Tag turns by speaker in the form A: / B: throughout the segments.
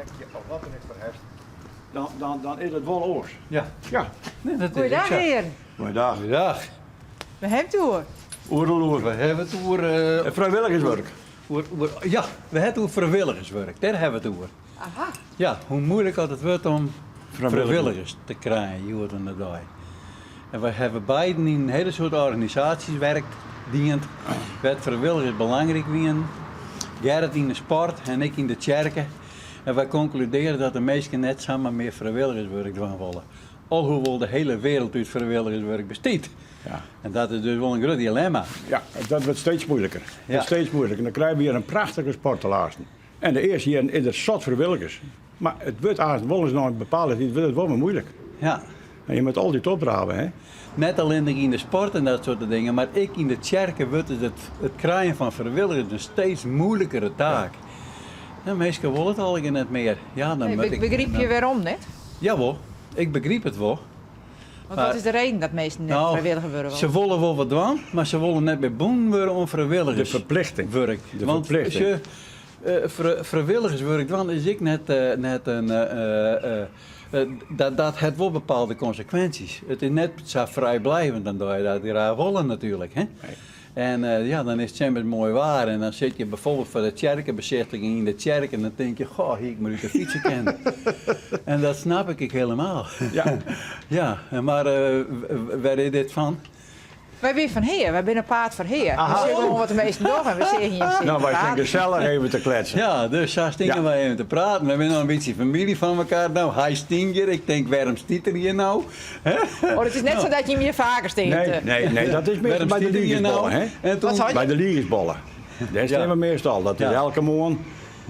A: dekje of wat dan ek foar hast, dan, dan, dan is it wol oars.
B: Ja.
A: Ja.
B: Nee, dat is
C: Goeiedag, hearen.
A: Goeiedag.
B: Goeiedag.
C: We hawwe it oer.
A: Oer
B: We hawwe it oer... Uh,
A: Frijwilligerswurk.
B: Oer, oer, ja, we hawwe it oer frijwilligerswurk. Dêr hawwe we it oer.
C: Aha.
B: Ja, hoe muoilik oft it wurdt om frijwilligers te krijen hjoed oan de dei. En wy hawwe beiden yn in hiele soad organisaasjes werkt, dien, wêr't frijwilligers belangryk wienen. Gerrit yn de sport en ik yn de tsjerke. En wy konkludearren dat de minsken net samar mear frijwilligerswurk dwaan wolle. Alhoewol de hiele wereld út frijwilligerswurk bestiet.
A: Ja.
B: En dat is dus wol in grut dilemma.
A: Ja, dat wurdt steeds moeilijker.
B: Ja.
A: Wordt steeds moeilijker. En dan krije we hjir in prachtige sport de lêsten. En de earste jierren is der sot frijwilligers. Mar it wurdt aanst wol ris nei in bepaalde tiid wurdt it wol wer muoilik.
B: Ja.
A: En je moatte altyd opdrave, hè?
B: Net allinnich yn de sport en dat soarte dingen, mar ek yn de tsjerke wurdt it it krijen fan frijwilligers in steeds muoilikere taak. Ja. Minsken wolle it allegear net mear. Ja, dan
C: Nee,
B: moat ik,
C: begryp je wêrom net?
B: Jawol, ik begryp it wol.
C: Want wat is de reden dat minsken net
B: Nou,
C: frijwilliger wurde
B: Se
C: wolle?
B: wolle wol wat dwaan, mar se wolle net mear bûn wurde oan
A: De
B: frijwilligerswurk.
A: ferplichting. De
B: Want
A: ferplichting.
B: sjoch, frijwilligerswurk dwaan is ek net, net in. Dat, dat hat wol bepaalde konsekwinsjes. It is net sa frijbliuwend, dan dogge je dat graach wolle natuerlik. Hè?
A: Nee.
B: En ja, dan is it simmers moai waar en dan sitte je bijvoorbeeld foar de tsjerkebesichtiging yn de tsjerke en dan tink je, goh, hie ik mar út de fytse kinnen. En dat snap ik ek helemaal.
A: Ja.
B: Ja, mar wêr is dit fan?
C: Wy binne fan Hea, wy binne op paad foar Hea. We sjogge gewoan wat de minsken dogge en we seagen jim sitten
A: Nou,
C: te
A: wy stean
C: praten.
A: gesellich even te kletsen.
B: Ja, dus sa steane
A: Ja.
B: wy even te praten. Wy binne no in bytsje famylje fan elkoar. No, hy stiet hjir. Ik tink, wêrom stiet er hjir no?
C: Oh, it is net sa dat jim hjir faker stean
A: Nee,
C: te...
A: nee, nee, dat is meastal
B: Wêrom
A: by de
B: stiet er hjir no?
A: ligesbollen, hè?
B: En toen,
C: Wat sei je?
A: By de ligesbollen. Dêr stean we meastal. Dat is
B: Ja.
A: elke moarn.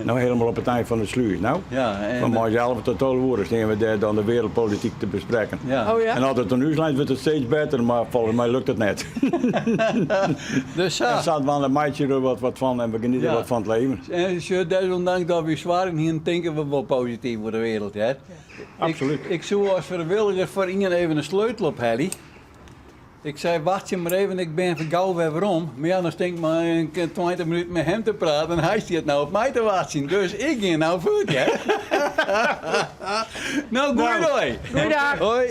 A: No helemaal op it ein fan de slús. No,
B: Ja, en,
A: van moarns 11 tot 12 oere stean we dêr dan de wereldpolityk te besprekken.
B: Ja.
C: Oh ja?
A: En as it oan ús leit wurdt it steeds better, mar folgens my lukt it net.
B: Dus sa.
A: En sadwaande meitsje we der wat, wat fan en we geniete
B: Ja.
A: wat fan it leven.
B: En sjoch, desondanks dat we soargen hienen, tinke we wol posityf oer de wereld, hè?
A: Absoluut.
B: Ik soe as frijwilliger foar ien even in sleutel ophelje. Ik sei, wachtsje mar even, ik bin gau wer werom. Mar ja, dan stean ik mar in 20 minuten mei him te praten en hy stiet no op my te wachtsjen. Dus ik gean no fuort, hear. No, goeie dei.
C: Goeiedag.
B: Hoi.